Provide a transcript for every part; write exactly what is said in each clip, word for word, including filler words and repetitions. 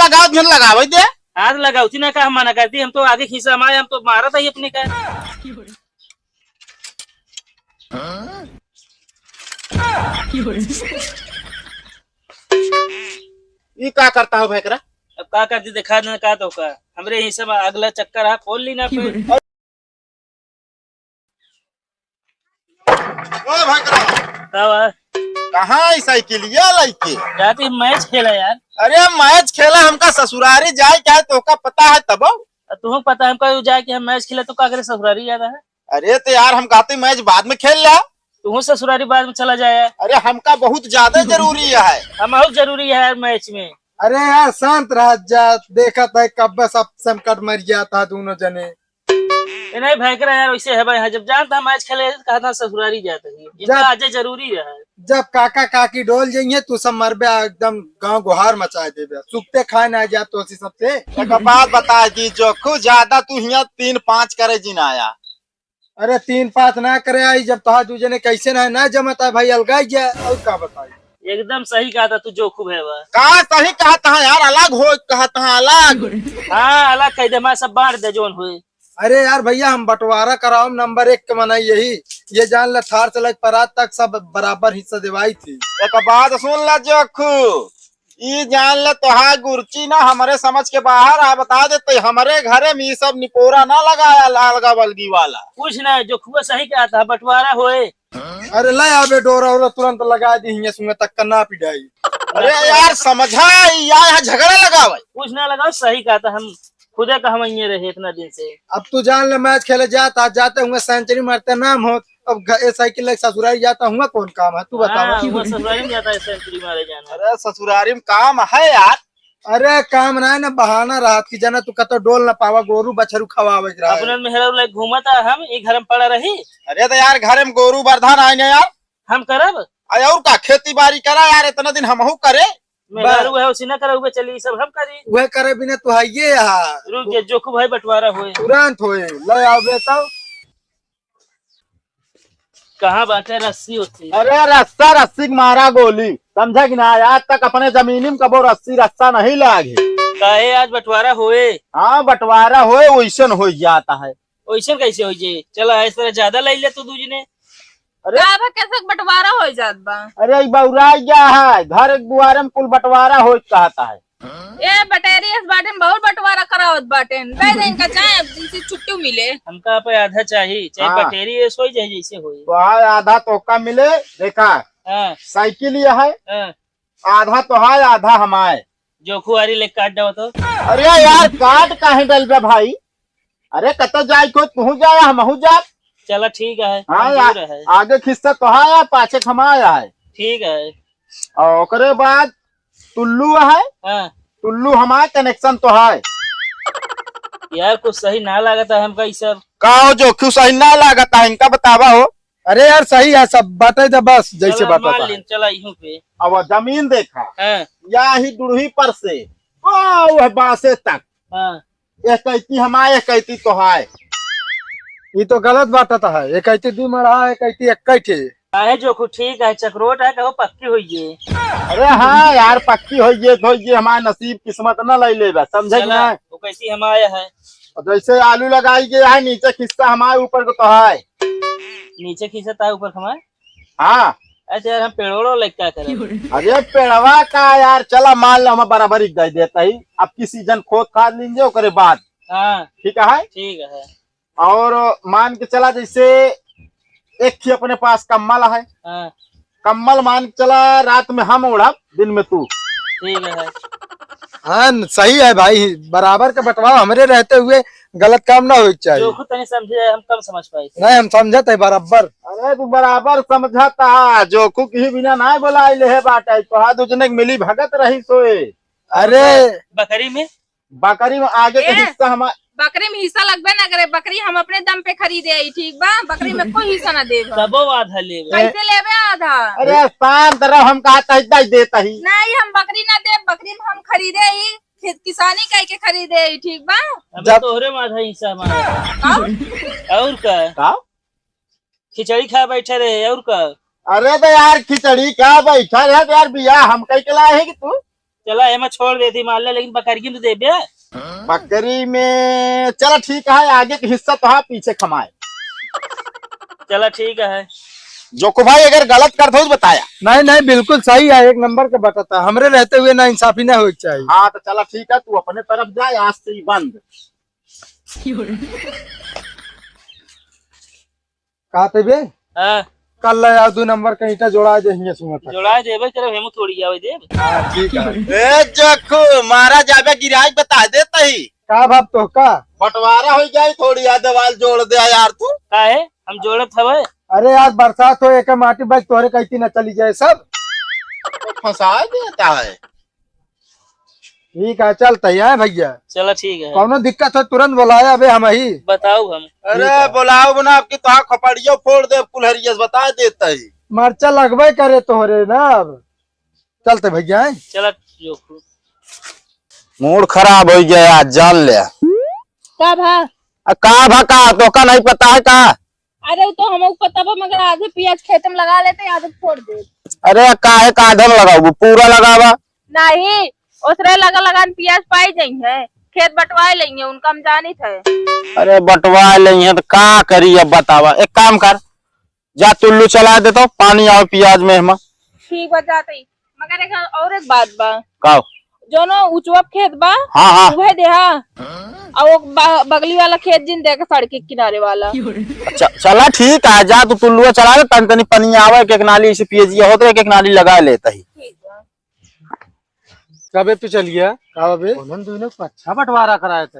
लगाओ, ध्यान लगावे दे। हाथ लगाओ, थी ना का हम मना करती, हम तो आगे खींचा हमारे, हम तो मारा था ही अपने का। ई का करता हो भैकरा? अब का करती, दिखा देना का तो का। हमरे हिस्सा में अगला चक्कर है, खोल ली ना फिर। ओ भैकरा। का बा? कहाँ ई साइकिलिया लइके? जाते मैच खेला यार। अरे मैच खेला, हमका ससुरारी जाए के है, तोहका पता है तब? अब तुहूँ पता है, हमका जाए के हम मैच खेला तो का करे, ससुरारी जाता है। अरे तो यार, हम कहते मैच बाद में खेल ला। तुहूँ ससुरारी बाद में चला जाए। अरे हमका बहुत ज्यादा जरूरी है। हम बहुत जरूरी है यार मैच में। अरे यार शांत रह जा, देखत है कब सब संकट मर जाता है दोनों जने। ए नहीं भैकरा यार, वैसे है भाई, हाँ, जब जानता मैच खेले तो कहता ससुरारी जाता है, इनका जा। आज जरूरी है। जब काका काकी डोल जाइए तू सब मरबे, एकदम गांव गुहार मचाए देबे, सुखते खाए ना जा तो सी सबसे। एक बात बता दी जोखू, ज्यादा तू हियां तीन पाँच करे जिन आया। अरे तीन पाँच ना करे आई, जब तोहार दू जने कैसे ना, ना जमत है भाई, अलगाई जा, और का बताई। एकदम सही कहा था तू, जोखू भैया। का सही कहा था यार, अलग हो कहा था, अलग। हाँ, अलग कह दे, हमारे सब बांट दे जोन हुए। अरे यार भैया, हम बंटवारा कराओ नंबर एक के मनाई यही, ये जान ले थार से लेके परात तक सब बराबर हिस्सा देवाई थी। एक बात सुन ले जोखू, ई जान ले, तोहार गुरची ना हमरे समझ के बाहर आ, बता देते, हमरे घरे में ई सब निपोरा ना लगाया, अलगा बलगी वाला। कुछ ना, जोखुआ सही कहा था, बंटवारा होए। अरे ले आबे डोरा ओरा तुरंत लगा दी, हियां सुंगे तक का ना पिटाई। अरे यार समझा, ई आए है झगड़ा लगावे। कुछ ना लगाओ, सही कहा था, हम खुदे कहवइये रहे इतना दिन से। अब तू जान ले, मैच खेले जाता, जाते हुए सेंचुरी मारते नाम होत, अब घ-, ए साइकिल लेके ससुरारी जाता हुआ कौन काम है, तू बतावा। हाँ, वो ससुरारी में जाता है सेंचुरी मारे जाना। अरे ससुरारी में काम है यार। अरे काम ना है ना, बहाना रहत कि जना तू कतो डोल ना पावा, गोरू बछरू खवावे के रहा है। अपने मेहरा लाइक घूमता, हम ई घर में पड़ा रही। अरे तो यार घर में गोरू बरधा ना है ना यार। हम करब। अरे और का खेती बाड़ी करा यार, इतना दिन हमहू करे। मेहरारू है, उसी ना करे, उबे चली, ई सब हम करी। वह करे बिना तू हइये यहाँ। रुक जा, जोखू भाई बंटवारा होए। तुरंत होए, ले आओ बेटा। कहाँ बाटे रस्सी होती? अरे रस्सा रस्सी के मारा गोली, समझा कि ना? आज तक अपने जमीनी में कबो रस्सी रस्सा नहीं लागे। काहे आज बंटवारा होए? हाँ बंटवारा होए, वैसन हो जाता है। वैसन कैसे हो जाए? चला इस तरह ज्यादा ले ले तू दू जने। अरे का बा, कैसे बंटवारा हो जात बा? अरे ई बौरा गया है, घर एक दुआरे में कुल बंटवारा हो कहता है। ए बटेरी इस बाटे में बहुत बंटवारा करावत बाटे, दे दे इनका चाहे अब जिनसे छुट्टी मिले। हमका पे आधा चाहिए, चाहे हाँ। बटेरी ये सोई जाए जैसे होई। तो हाँ, आधा तोहका मिले। देखा, हाँ। साइकिल ये है, हाँ। आधा तोहाय आधा हमाय। जोखुआरी ले काट दो तो। अरे यार, काट काहे डलबे भाई? अरे कतो जाए को, तू जाए, हमहू जाए। चला ठीक है, हाँ मंजूर यार, है। आगे खिस्सा तोहाय है, पाछे हमाय है। ठीक है। और ओकरे बाद टुल्लू है। हाँ। टुल्लू हमार, कनेक्शन तोहाय। यार कुछ सही ना लागत है हमका ई सब। का हो जोखू, सही ना लागत है इनका, बतावा हो। अरे यार सही है सब, बाटे दे बस जैसे चला, बात मान होता है। लेन, चला इहू पे। अब जमीन देखा, हाँ। या ही डुढ़ी पर से, ओ वह बासे तक। हाँ। एक कैती हमार, एक कैती तोहाय। ई तो गलत बात है, एक कैती दू मढ़ा, एक कैती एक कैठे। काहे जोखू ठीक है, चकरोट है, कहो पक्की होइए। अरे हाँ यार, पक्की होइए, होइए, हमार नसीब किस्मत न लई लेबे, समझे कि चला, ना? वो कैसी हमार है। और जैसे आलू लगाई गया है, नीचे खिस्सा हमार, ऊपर को तोहाय। नीचे खिस्सा तोहाय, ऊपर हमार? हाँ। अच्छा यार, हम पेड़ोड़ो लेके क्या करें? अरे पेड़वा का यार, चला मान लो हम बराबर एक दे देता ही, अब की सीजन खोद खाद लीजिए ओकरे बाद। हाँ। ठीक है? ठीक है। और मान के चला जैसे एक ही अपने पास कम्बल है। हाँ। कम्बल मान के चला, रात में हम ओढ़ब, दिन में तू। ठीक है। हाँ, सही है भाई, बराबर के बंटवाव, हमरे रहते हुए गलत काम ना होए के चाहिए। जोखू तनी समझे, हम कम समझ पाई। नहीं, हम समझत है बराबर। अरे तू बराबर समझता, जोखू की बिना ना बोला ले है बाटे, तोहा दू जने के मिली भगत रही सोए। अरे बकरी में? बकरी में आगे के ए, हिस्सा हमार। बकरी में हिस्सा लगबे ना करे, बकरी हम अपने दम पे खरीदे आई, ठीक बा? बकरी में कोई हिस्सा ना देब हम। तबो आधा लेबे। कैसे लेबे आधा? अरे शांत रहो, हम कहा तही तही देता ही। नहीं, हम बकरी ना देब, बकरी में हम खरीदे ही, खेत किसानी कई के खरीदे ही, ठीक बा? अबे जब तोहरे में आधा हिस्सा हमारा। और? और का? का? खिचड़ी खाए बैठे रहे, और का? अरे तो यार, खिचड़ी खाए बैठा रहे तो यार, बियाह हम कई के लाए है कि तू? चला, एमा छोड़ देती मान ले, लेकिन बकरियन तो देबे। बकरी में चला ठीक है, आगे के हिस्सा तो है, पीछे कमाए। चला ठीक है। जोखू भाई अगर गलत करत हो तो बताया। नहीं, नहीं, बिल्कुल सही है, एक नंबर के बताता। हमरे रहते हुए ना इंसाफी ना होए के चाहिए। हाँ, तो चला ठीक है, तू अपने तरफ जाए, आज से ही बंद। का ते बे? हाँ। कल ले आओ, दो नंबर का ईंटा जोड़ा दे हियां सुना तक। जोड़ा देबे, चलो, हेमू थोड़ी आवे देब। हाँ, ठीक है। ए, जोखू, मारा जाबे गिराज बता देता ही। का बाप तो का? बंटवारा हो जाए, थोड़ी यार दीवार जोड़ दे यार तू। का है? हम जोड़त हवे। अरे यार, बरसात हो, एक माटी बस तोहरे कहती ना चली जाए सब। तो फंसा देता है। ठीक है, चलते हैं भैया। चला ठीक है। कौनो दिक्कत हो तुरंत बुलाया, अबे हम ही। बताओ हम। अरे ठीक है। बुलाओ ना, आपकी तो खोपड़ियो फोड़ दे, कुल्हरिया से बता देता ही। मरचा लगबे करे तोहरे ना अब। चलते भैया, हैं? चला जोखू। मूड खराब हो गया आज, जान ले। का भा? आ, का भा का? तोका नहीं पता है का? अरे, उ तो हमहू पता बा, मगर आधे पियाज खेत में लगा लेते, आधे छोड़ दे। अरे, काहे का आधे में लगाऊ? पूरा लगावा। नहीं, ओसरे लगा लगा न पियाज पाई जाई है, खेत बंटवाए लेंगे, उनका हम जानित है। अरे, बंटवाए लेंगे तो का करी अब बतावा? एक काम कर, जा टुल्लू चला दे तो, पानी आवे पियाज में हमा। ठीक बा, जाते ही। मगर एक और एक बात बा। का? जोनो उचवा खेत बा, हाँ, हाँ। उहे देहा। और वो बा-, बगली वाला खेत जिन देखे सड़क के किनारे वाला। अच्छा, चला ठीक है, जा तू टुल्लुआ चला दे, तन तनी पनी आवे, एक एक नाली इसे पिए जिया होत रहे, एक एक नाली लगा लेता ही। ठीक बा। कबे पे चल गया? का बे? उन्होंने दोनों को अच्छा बंटवारा कराए थे।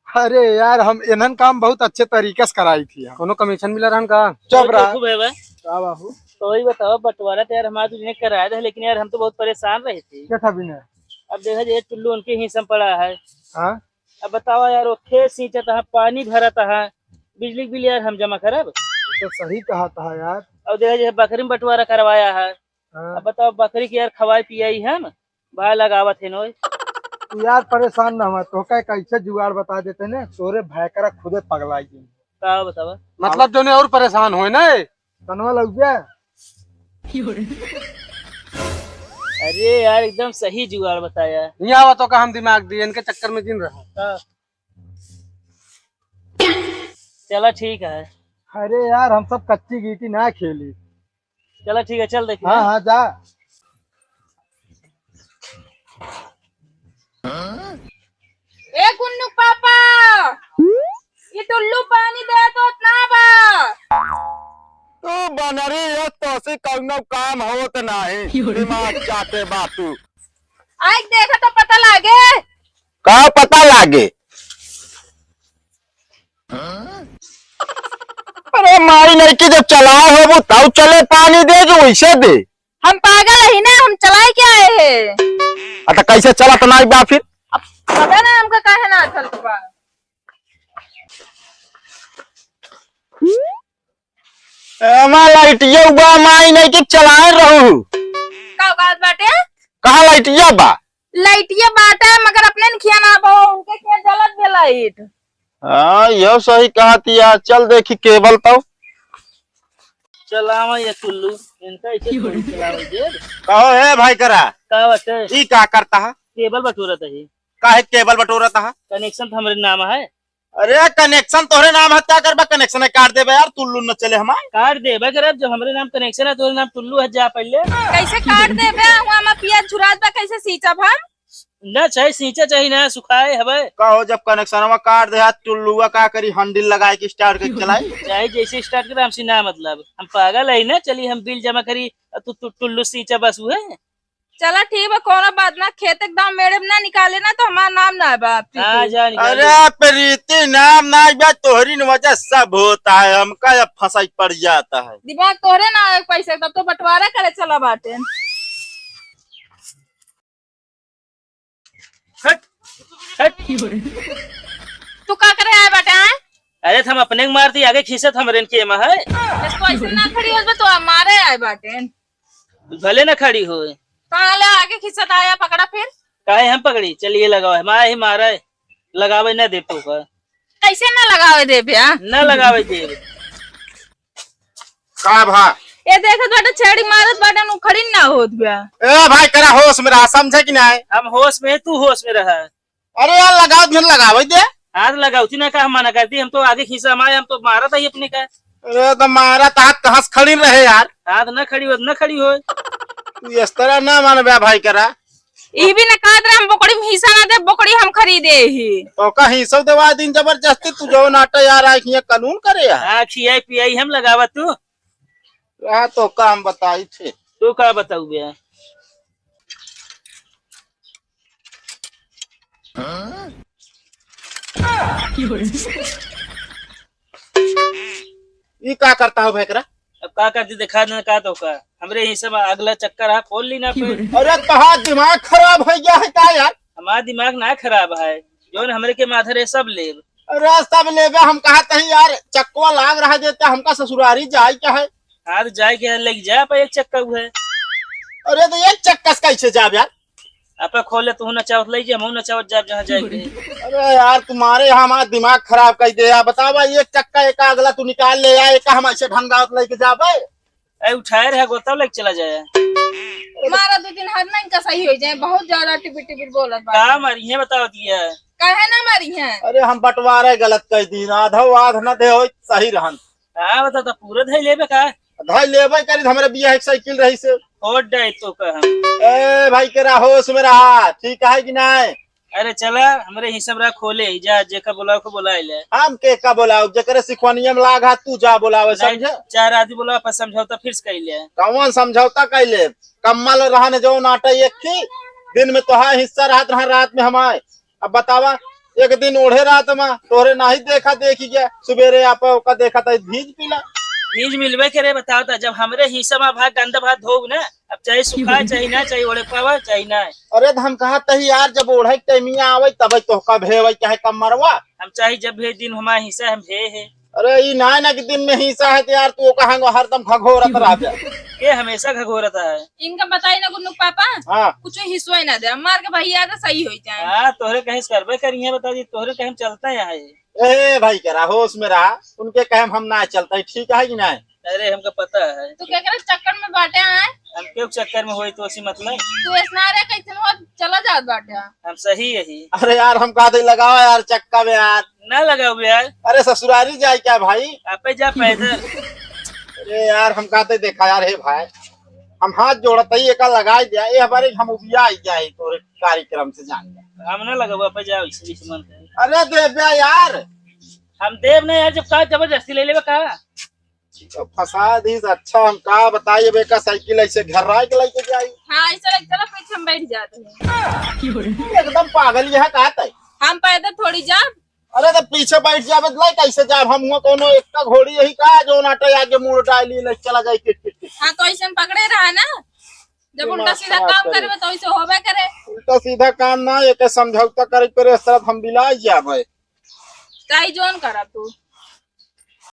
अरे यार, हम इन्हन काम बहुत अच्छे तरीके से कराई थी हम। कोनो कमीशन मिला रहन का? चुप रहा। चुप है बे। का बाबू? तो वही बताओ, बंटवारा तो यार हमारे तुझे कराया था, लेकिन यार हम तो बहुत परेशान रहे थे। क्या था बिना? अब देखा जाए, टुल्लू उनके हिस्से में पड़ा है। हाँ? अब बताओ यार, वो खेत सींचत है, पानी भरत है, बिजली के बिल यार हम जमा करब? तो सही कहा था यार। अब देखा जाए, बकरी में बंटवारा करवाया है। हाँ। अब बताओ, बकरी के यार खवाई पियाई हम, भाई लगावत है नोय। तू यार परेशान ना हुआ, तोहका एक ऐसे जुगाड़ बता देते ने, तोरे भाई करा खुदे पगलाई गई। का बतावा? मतलब जोने और परेशान होए ना, तनवा लग गया। अरे यार, एकदम सही जुगाड़ बताया। यहाँ आवा तो का हम दिमाग दिए, इनके चक्कर में जिन रहा। हाँ। चला ठीक है। अरे यार, हम सब कच्ची गीटी ना खेली। चला ठीक है, चल देखी। हाँ, हाँ, जा। ए गुन्नू पापा, ये टुल्लू पानी दे दो ना बा। तू बनरी है, तोसी कौनो काम होत नाही, दिमाग चाटे बा तू। आइके देखा तो पता लागे। का पता लागे? अरे माई नरकी, जब चलाए होबू तब चले पानी दे, जो वैसे दे। हम पागल ही ना, हम चलाए क्या आए हैं? अच्छा, कैसे चलत नाई बा फिर? अब पता ना हमका काहे ना चलत बा। एमा लाइटिया बा, माई नहीं के चलाए रहू। का बात बाटे? कहाँ लाइटिया बा? लाइटिया बाटे, मगर अपने न खिया ना बा, उनके के जलत बे लाइट। हाँ, यह सही कहा तिया। चल देखी केबल तो। चल आवा ये टुल्लू, इनका ऐसे थोड़ी चलावे जे। कहो हे भाई करा। का बाटे? ई का करता है? केबल बटोरत है। काहे केबल बटोरत है? कनेक्शन तो हमरे नाम है। अरे कनेक्शन तोहरे नाम है, का करबा? कनेक्शन काट देबे यार, टुल्लू न चले हमार। काट देबे करब, जब हमरे नाम कनेक्शन है, तोहरे नाम टुल्लू है, जा पहले। कैसे काट देबे? हुआ में पियाज झुरात बा, कैसे सींचब हम? ना चाहे सींचा चाहे ना सुखाए हवे। कहो जब कनेक्शनवा काट दे हाथ टुल्लुआ का करी, हैंडल लगाए के स्टार्ट करके चलाई। चाहे जैसे स्टार्ट करे, हमसे ना मतलब, हम पागल है ना, चली हम बिल जमा करी, अ तू, तू टुल्लू सींचा बस उहे। चला ठीक बा, कोनो बात ना, खेत के दाम मेड़े में ना निकाले ना तो हमार नाम ना बा। हाँ, जा निकाल अरे दे। प्रीति नाम ना बा, तोहरी न वजह सब होता है, हमका अब फंसाई पड़ जाता है। दिमाग तोहरे ना आवे पैसे, तब तो बंटवारा करे चला बाटे। हट, हट। तू का करे आए बाटे, आए? अरे, त हम अपने के मार दी, आगे खींचत हमरे के एमा है। बस तो ऐसे ना खड़ी होत बा, तो मारे आए बाटे। भले ना खड़ी होए। तो ले आगे खींचत आया, पकड़ा फिर। काहे हम पकड़ी? चलिए लगाओ, हम आए ही मारे, लगावे ना दे तो का। कैसे ना लगावे दे बे, आ? ना लगावे दे। का भा? ए, देखत बाटे, छेड़ी मारत बाटे, उ खड़ी ना होत बा। ए भाई, करा होश में रहा, समझे कि नहीं? हम होश में, तू होश में रहा। अरे यार, लगाओ, ध्यान लगावे दे। हाथ लगावती ना का, हम मना करती, हम तो आगे खींचा हमारे, हम तो मारत ही अपने का। अरे तो मारत हाथ कहाँ से खड़ी रहे यार? हाथ ना खड़ी हो, ना खड़ी हो। तू इस तरह ना मानबे भाई, करा। ई भी ना कहत रहे, हम बोकड़ी में हिस्सा ना दे, बोकड़ी हम खरीदे ही। तो का हिस्सा देवा दिन जबरदस्ती, तू जौन आटा यार, आँख हियाँ कानून करे यार। हाँ, खियाई पियाई हम लगावा तू। हाँ, तो का हम बताई थे। तू का बताऊ बे? ई का करता हो भैकरा? अब का करती, देखा देना का तो का। हमरे हिस्सा में अगला चक्कर है, खोल ली ना पे। अरे तहार दिमाग खराब हो गया है का यार? हमार दिमाग ना खराब है, जौन हमरे के माथा रहे सब लेब। अरे सब लेबे, हम कहा तही यार, चक्कवा लाग रहा देते, हमका ससुरारी जाए क्या है? हाँ, तो जाए के है, लेके जा पे एक चक्का हुआ है। अरे तो एक चक्का से कैसे जाब यार? आपे खोले, तू नचावत लई जे, हमहू नचावत जाब जहाँ जाए के। अरे यार, तुम्हारे यहाँ हमारा दिमाग खराब कर दे यार। बतावा, एक चक्का एक अगला तू निकाल ले यार, एक हम ऐसे ढंगावत लेके जाबे। ए, उठाए रहे गोतम लेके चला जाए। मारा दो तीन हाथ नहीं का सही हो जाए, बहुत ज्यादा टिपिर टिपिर बोलत बा। का मारी है बताओ दिया। काहे ना मारी है? अरे हम बंटवारे गलत कर दी ना, आधा आध न दे हो सही रहन। हाँ, बता तो पूरा धई लेबे का? धई लेबे करी, हमरे बिया एक साइकिल रही से। फोड़ डाई तो का हम। ए भाई, केरा होश में रहा, ठीक है कि नहीं? अरे चला, हमरे हिसाब रहा खोले, जा जेका बुलाओ को बुलाए ले। हम के का बुलाओ, जेकरे सिखवनिया में लाग हा, तू जा बुलावे, नहीं, समझे? चार आदमी बुलाओ, पर समझौता फिर से कर ले। कौन समझौता कर ले? कम्मल रहने जो नाटा एक ही दिन में तोहार हिस्सा रहत रहा, रात में हमार। अब बतावा, एक दिन ओढ़े रहत मा, तोहरे नाही देखा देखी गया, सुबेरे आप ओका देखा त भीज पीला। भीज मिलबे करे, बताओ त, जब हमरे हिस्सा मा भात, गंदा भात धोब ना, अब चाहे सुखाए, चाहे ना, चाहे ओढ़े पावा, चाहे ना। अरे त हम कहा तही यार, जब ओढ़े के टाइमिया आवे, तब तोहका भेवे, चाहे कम मरवा। हम चाहे जब भेज दिन हमारे हिस्सा हम भे है। अरे, ई ना ना कि दिन में हिस्सा है तो यार, तू कहाँ हरदम घघोरत रह जा। ये हमेशा घघोरत है। इनका बताई ना गुन्नू पापा, हाँ। कुछ हिस्सो ही ना दे, मार के भैया तो सही हो जाए। हाँ, तोहरे कहीं से करबे करी है, बता दी, तोहरे कहीं चलता है। ए भाई, केरा होश में रहा, उनके कहे हम ना चलता है, ठीक है कि नहीं? अरे, हमका पता है। तू केकरे चक्कर में बाटे आए? हम क्यों चक्कर में होई तो उसी मतलब? तू ऐसना रे कैसे हो चला जात बाटे। हम सही यही। अरे यार, हम कहा थे लगावा यार चक्का में यार। ना लगाओ यार। अरे ससुरारी जाए क्या भाई? आपे जा पैदल। अरे यार, हम कहा थे देखा यार, हे भाई, हम हाथ जोड़त ही एका लगाई दिया, ये हमारे हम उबिया आई गया है तोरे कार्यक्रम से जान। हम ना लगाओ, आपे जाओ, इसी, इसी मन से। अरे दे बे यार। हम देब नहीं यार, जब का जबरदस्ती ले लेबे का? तो फंसा दी से अच्छा, हम का बताई, अब एका साइकिल ऐसे घर राय के लेके जाई। हाँ, ऐसे लग, चलो पीछे हम बैठ जाते हैं। एकदम पागल यह का तय। हम पैदल थोड़ी जाब। अरे तो पीछे बैठ जाबे तो ले कैसे जाब? हम हुआ कोनो एक का घोड़ी यही का जो नाटे आगे मुड़ डाली ले चला जाए किट किट किट। हाँ, तो ऐसे हम पकड़े रहा ना, जब ये उल्टा मार सीधा खराब काम करे। करबे तो ऐसे होबे करे। उल्टा सीधा काम ना, एक समझौता करे पड़े, इस तरह हम बिला जाबे। काई जोन करा तू?